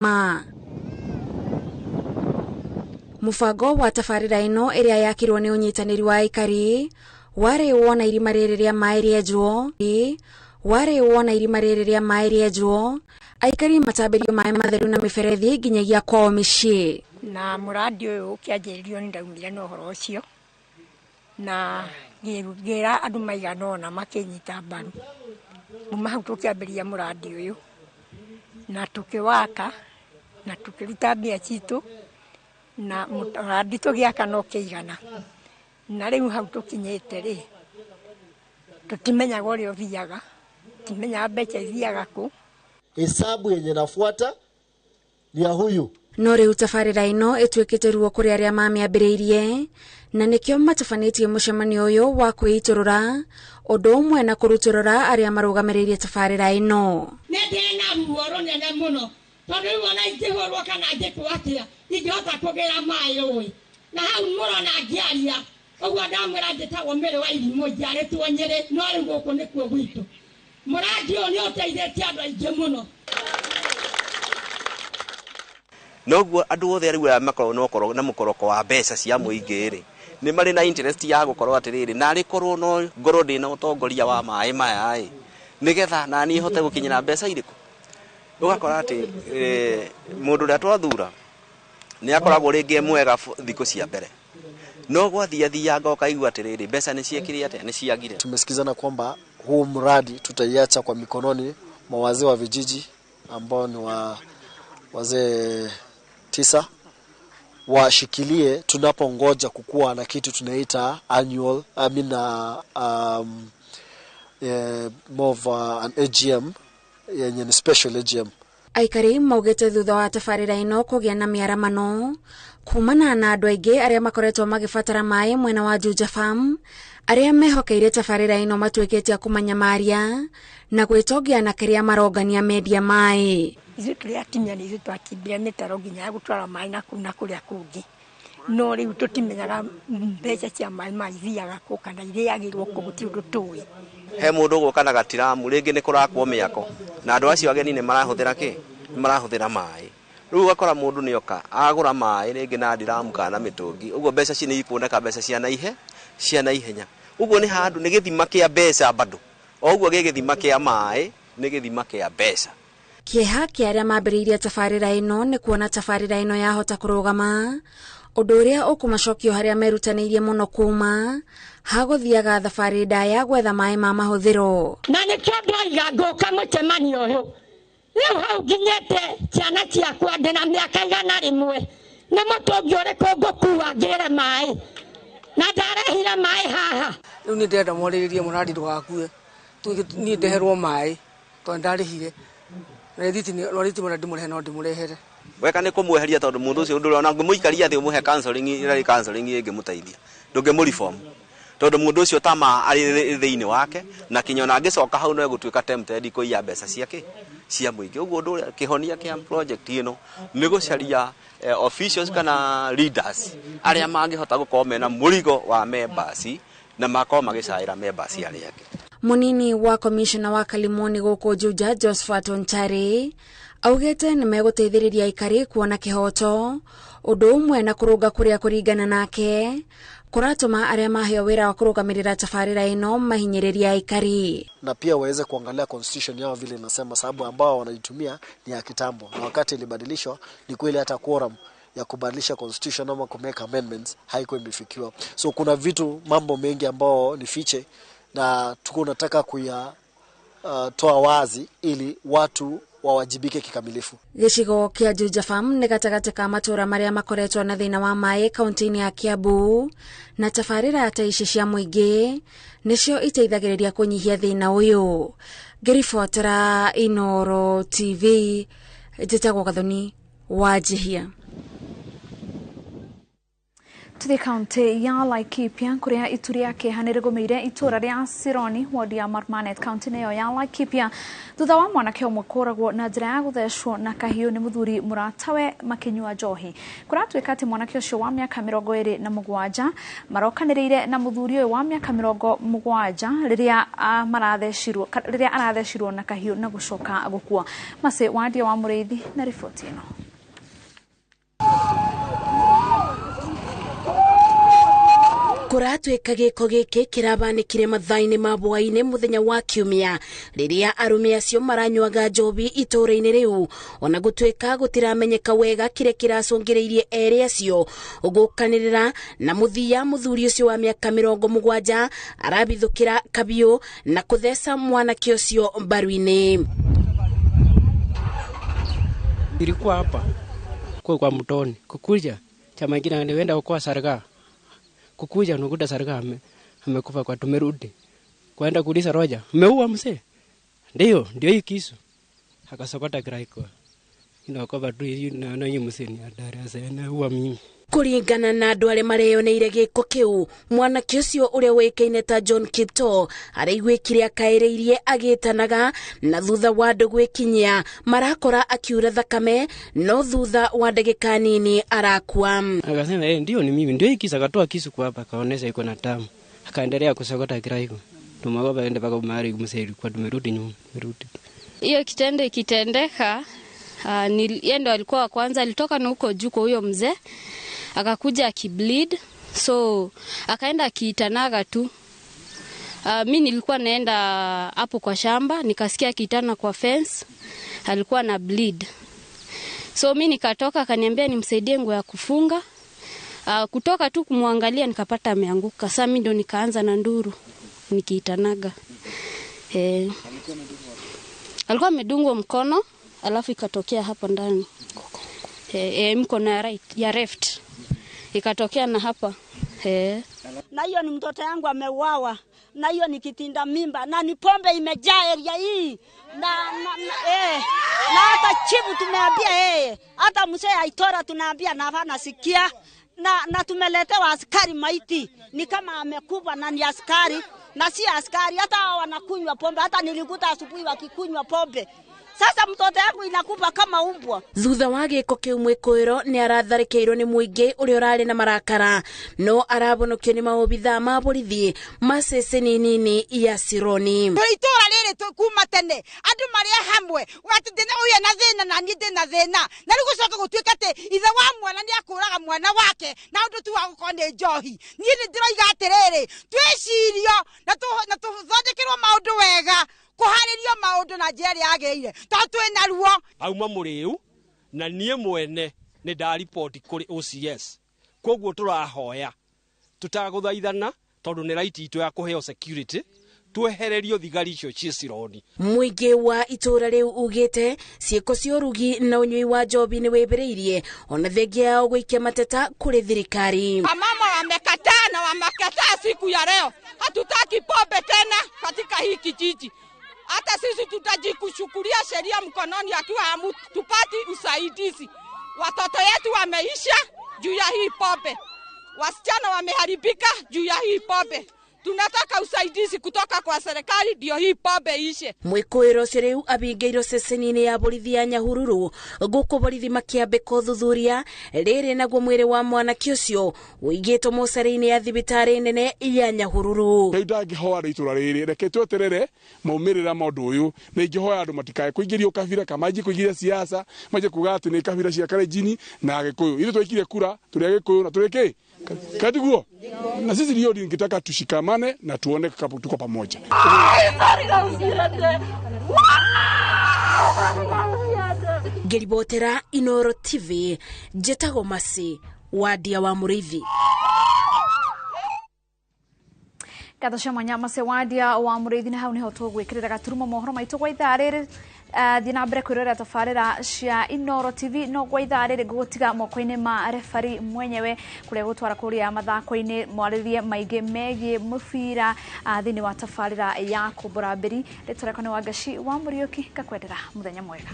Ma mũbango wa tabarĩra ĩno ĩrĩa yakirwo nĩ ũnyitanĩri wa aikari warĩ wona irima rĩrĩ rĩa maĩ rĩenjwo, warĩ wona irima rĩrĩ rĩa maĩ rĩenjwo, aikari matambĩrio maĩ matheru na mĩberethi nginyagia kwao mĩciĩ. Na mũrandi ũyũ ũkĩanjĩrĩrio nĩ ndaumire na ũhoro ũcio na ngĩra andũ maigana ũna makĩnyita mbaru. Kuma hau tũkĩambĩrĩria mũrandi ũyũ na tũkĩwaka na tũkĩruta mbia citũ na mũrandi tũgĩaka no kĩigana. Na rĩu hau tũkinyĩte rĩ, tũtimenyaga ũrĩa ũthiaga, tũtimenyaga mbeca ithiaga kũ. Hesabu yenye nafuata ni ya huyu. No rĩu tabarĩra ĩno ĩtuĩkĩte ruo kũrĩ arĩa mamĩambĩrĩirie na nĩkĩo matabanĩtie mũcemanio ũyũ wa kwĩitũrũra ũndũ ũmwe na kũrutũrũra arĩa marũgamĩrĩirie tabarĩra ĩno. Nĩ ndĩna ruo rũnene mũno tondũ rĩu ona ingĩhũrwo kana njĩkwo atĩa ingĩhota kũgĩra maĩ ũĩ. Na hau mũrona ngĩaria ũguo ndamwĩra njĩtagwo Mĩrĩ wa Irimũ, njiarĩtwo Nyĩrĩ, no rĩu gũkũ nĩkuo gwitũ. Mũrandi ũyũ nĩ ũteithĩtie andũ aingĩ mũno. Noguo andũ othe rĩu aya makoragwo na ũkoro na mũkoroko wa mbeca cia mũingĩ rĩ, nĩ marĩ na interest ya gũkorwo atĩrĩrĩ, narĩ korwo no ngorwo ndĩna ũtongoria wa maĩ maya ĩ, nĩgetha naniĩ hote gũkinyĩra mbeca irĩkũ. Ũgakora atĩ mũndũ ũrĩa twathura nĩ akoragwo rĩngĩ e mwega thikũ cia mbere, no gwathiathianga ũkaigua atĩrĩrĩ, mbeca nĩ ciekire atĩa, nĩ ciagire. Tumesikizana kwamba huu mradi tutaiacha kwa mikononi mwa wazee wa vijiji ambao ni wa wazee 9 washikilie tunapongoja kukuwa na kitu tunaita annual, I mean, more of an AGM yenye ni special AGM. Aikari maugĩte thutha wa tabarĩra ĩno kũgĩa na mĩaramano kumana na andũ aingĩ arĩa makoretwo magĩbatara maĩ mwena wa Juja Farm, arĩa mehokeire tabarĩra ĩno matuĩkĩte a kũmanyamaria na gwĩtongia na kĩrĩa marongania mendia maĩ. Ithuĩ tũrĩ atumia nĩ ithuĩ twakindire mĩtaro nginya ya gũtwara maĩ na kũu na kũrĩa kũngĩ, no rĩu tũtimenyaga mbeca cia maĩ maya ithiaga kũ kana irĩagĩrwo kũ, gũtirĩ ũndũ tũĩ. He mũndũ ũgũka na gatiramu rĩngĩ nĩ kũrakwo mĩako na andũ acio ageni nĩ marahũthĩra kĩ? Nĩ marahũthĩra maĩ. Rĩu ũgakora mũndũ nĩoka agũra maĩ rĩngĩ na ndiramu kana na mĩtũngi, ũguo mbeca ci nĩ ikuoneka mbeca cia naihe, cia naihenya. Ũguo nĩ handũ nĩ gĩthima kĩa mbeca bado, o ũguo gĩ gĩthima kĩa maĩ nĩ gĩthima kĩa mbeca. Kĩeha kĩa arĩa mambĩrĩirie tabarĩra ĩno nĩ kuona tabarĩra ĩno yahota kũrũgama, ũndũ ũrĩa ũkũmacokio harĩa merutanĩirie mũno kuma hagũthiaga thabarĩ ndaya gwetha maĩ ma mahũthĩro. Na nĩkĩo ndoiga ngũka mũcemanio ũyũ. Rĩu hau nginyĩte ciana ciakwa ndĩna mĩaka 101, nĩ mũtũngi ũrĩkũ ngũkua ngĩre maĩ? Na ndarehire maĩ haha. Rĩu niĩ ndĩrenda mwarĩrĩrie mũrandi ndũgakue, niĩ ndeherwo maĩ tondũ ndarĩhire. Na rĩthiti nĩ, no rĩthiti mwena ndĩmũrehe no ndĩmũrehere. Weka nĩ kũmweheria tondũ mũndũ ũcio ndũrĩ ona ũngĩmũikaria thĩ ũmũhe counseling, ĩrĩa counseling ĩngĩmũteithia, ndũngĩmũreform tondũ mũndũ ũcio tama arĩ thĩinĩ wake, na kinya ona angĩcoka hau no egũtuĩka tempted kũiya mbeca ciake cia mũingĩ. Ũguo ũndũ ũrĩa kĩhonia kĩa project ĩno nĩ gũcaria officials kana leaders arĩa mangĩhota gũkorwo mena mũrigo wa members na makorwo magĩcaĩra members arĩa angĩ. Mũnini wa commissioner wa Kalimoni gũkũ Juja Josephat Onchari augĩte nĩ megũteithĩrĩria aikari kuona kĩhoto ũndũ ũmwe na kũrũnga kũrĩa kũringana nake kũratũma arĩa maheo wĩra wa kũrũgamĩrĩra tabarĩra ĩno mahinyĩrĩrie aikari. Na pia waweze kuangalia constitution yao vile inasema, sababu ambao wanaitumia ni ya kitambo, na wakati ilibadilishwa ni kweli hata quorum ya kubadilisha constitution ama ku make amendments haikuwa imefikiwa. So kuna vitu mambo mengi ambao ni fiche na tuko nataka kuya toa wazi ili watu wawajibike kikamilifu. Gĩcigo kĩa Juja Farm nĩ gatagatĩ ka matũũra marĩa makoretwo na thĩna wa maĩ kaunti-inĩ ya Kiambu, na tabarĩra ta ici cia mũingĩ nĩcio iteithagĩrĩria kũnyihia thĩna ũyũ. Ngĩribotera Inooro TV, njĩtagwo Gathoni wa Njihia. Tuthie kaunti ya Laikipia kuria itu ria kĩeha nĩrĩgũmĩire itũra rĩa Sironi wodi ya Marmanet kaunti-inĩ ĩyo ya Laikipia thutha wa mwanake ũmwe kũragwo na njĩra ya gũthecwo na kahiũ nĩ mũthuri mũratawe makĩnyua njohi. Kũratuĩka atĩ mwanake ũcio wa mĩaka 27 marokanĩrĩire na mũthuri ũyũ wa mĩaka 70 rĩrĩa rĩrĩa arathecirwo na kahiũ na gũcoka gũkua. Mase Wandia wa Mũrĩithi na riboti ĩno. Kũratuĩka gĩko gĩkĩ kĩrabanĩkire mathaa-inĩ ma bwaĩ-inĩ mũthenya wa kiumia rĩrĩa arũme acio maranyuaga njobi itũũra-inĩ rĩu, ona gũtuĩka gũtiramenyeka wega kĩrĩa kĩracũngĩrĩirie erĩ acio gũkanĩrĩra na mũthia mũthuri ũcio wa mĩaka 70 arabithũkĩra kabiũ na kũtheca mwanake ũcio mbaru-inĩ. Ilikuwa hapa kwa mtoni kukuja chama kingine nienda kwa sarga kukuja unakuta sarga amekufa kwa tumerudi kwenda kuuliza Roja, umeua mzee? Ndio hii kisu. Akasokota kraiko inaokoba tu hiyo na hiyo mzee ni adari asa na uwa mimi. Kũringana na andũ arĩa mareyoneire gĩko kĩu, mwanake ũcio ũrĩa ũĩkaine ta John Kipto araiguĩkire akaĩrĩirie agĩtanaga, na thutha wa andũ gwĩkinyia marakora akiura thakame, no thutha wa ndagĩka nini arakua. Akasema ndio ni mimi, ndio hiki akatoa kisu kwa hapa akaonesha iko na damu, akaendelea kusokota kiraiko. Tumagoba ende paka mahali mzee kwa tumerudi nyuma, tumerudi. Hiyo kitendo ikitendeka, yeye ndo alikuwa wa kwanza, alitoka na huko juu kwa huyo mzee. Akakuja akibleed, so akaenda akiitanaga tu. Mi nilikuwa naenda hapo kwa shamba, nikasikia akiitana kwa fence, alikuwa na bleed. So mi nikatoka, akaniambia nimsaidie nguo ya kufunga. Kutoka tu kumwangalia nikapata ameanguka. Sasa mi ndo nikaanza na nduru nikiitanaga. Alikuwa amedungwa mkono, alafu ikatokea hapo ndani. Mkono ya right, ya left. Ikatokea na hapa. Na hiyo ni mtoto yangu ameuawa. Na hiyo ni kitinda mimba. Na ni pombe imejaa area hii. Na hata chifu tumeambia yeye. Hata mzee Aitora tunaambia na hapana sikia. Na tumeletewa askari maiti. Ni kama amekufa na ni askari. Na si askari, hata wanakunywa pombe. Hata nilikuta asubuhi wakikunywa pombe. Sasa mtoto yangu inakupa kama umbwa. Thutha wa gĩko kĩu mwĩkũĩro nĩ aratharĩkĩirwo nĩ mũingĩ ũrĩa ũrarĩ na marakara, no arabonokio nĩ maobithaa ma borithi ma ceceni nini ya Sironi. Itũra rĩrĩ kuma tene andũ marĩa hamwe atĩ ndĩna ũyũ na thĩna na niĩ ndĩna thĩna, na rĩu gũcoka gũtuĩka atĩ ithe wa mwana nĩ akũraga mwana wake na ũndũ tu wa gũkorwo nĩ njohi. Niĩ nĩ ndĩroiga atĩrĩrĩ, twĩcirio na tũthondekerwo maũndũ wega, kuharirio maundu na njira ĩrĩa yagĩrĩire tondũ twĩna ruo. Auma mũrĩu na niĩ mwene nĩ ndaripoti kũrĩ OCS, koguo tũrahoya tũtagũthaithana tondũ nĩ right itũ ya kũheo security twehererio thigari icio ciĩ Sironi. Mũingĩ wa itũra rĩu ugĩte ciĩko cia ũrugi na ũnyui wa njobi nĩ wĩmbĩrĩirie ona thengia yao gũikia mateta kũrĩ thirikari. Wamama wamekataa na wamekataa siku ya leo, hatutaki pombe tena katika hii kijiji. Hata sisi tutajikushukulia sheria mkononi akiwa hamtupati usaidizi. Watoto yetu wameisha juu ya hii pombe. Wasichana wameharibika juu ya hii pombe. Tunataka usaidizi kutoka kwa serikali ndio hii pombe ishe. Mwĩkũĩro ũcio rĩu abingĩirwo ceceni-inĩ ya borithi ya Nyahururu, gũkũ borithi makĩambĩka ũthuthuria rĩrĩ naguo mwĩrĩ wa mwanake ũcio ũigĩtwo mocarĩ-inĩ ya thibitarĩ nene ya Nyahururu. Rĩu ndangĩhoya andũ itũra rĩrĩ, reke tweterere maumĩrĩra ma ũndũ ũyũ, na ingĩhoya andũ matikae kũingĩrio kabira kana manjie kũingĩria siasa, manjie kuga atĩ nĩ kabira cia Kalenjin na Agĩkũyũ. Ithuĩ twaikirie kura tũrĩ Agĩkũyũ na tũrĩ kĩ? Katiguo. Na sisi ndio ningetaka tushikamane na tuone kama tuko pamoja. Ngĩribotera Inoro TV, njĩtagwo Masi Wandia wa Mũrĩithi. Ngatho cia mwanya Masi Wandia wa Mũrĩithi, na hau nĩho tũgwĩkĩrĩra gaturumo mohoro maitũ gwa ithaa rĩrĩ. Thiĩ na mbere kwĩrorera tabarĩra cia Inoro TV, no gwa ithaa rĩrĩ ngũgũtiga moko-inĩ ma refari mwenyewe kũrĩa gũtwara kũrĩa mathako-inĩ mwarĩrie maingĩ megiĩ mũbira thĩinĩ wa tabarĩra ya Kũmbũra Mbĩri. Rĩtwa rĩakwa nĩ Wangaci wa Mũriũki, ngakwendera mũthenya mwega.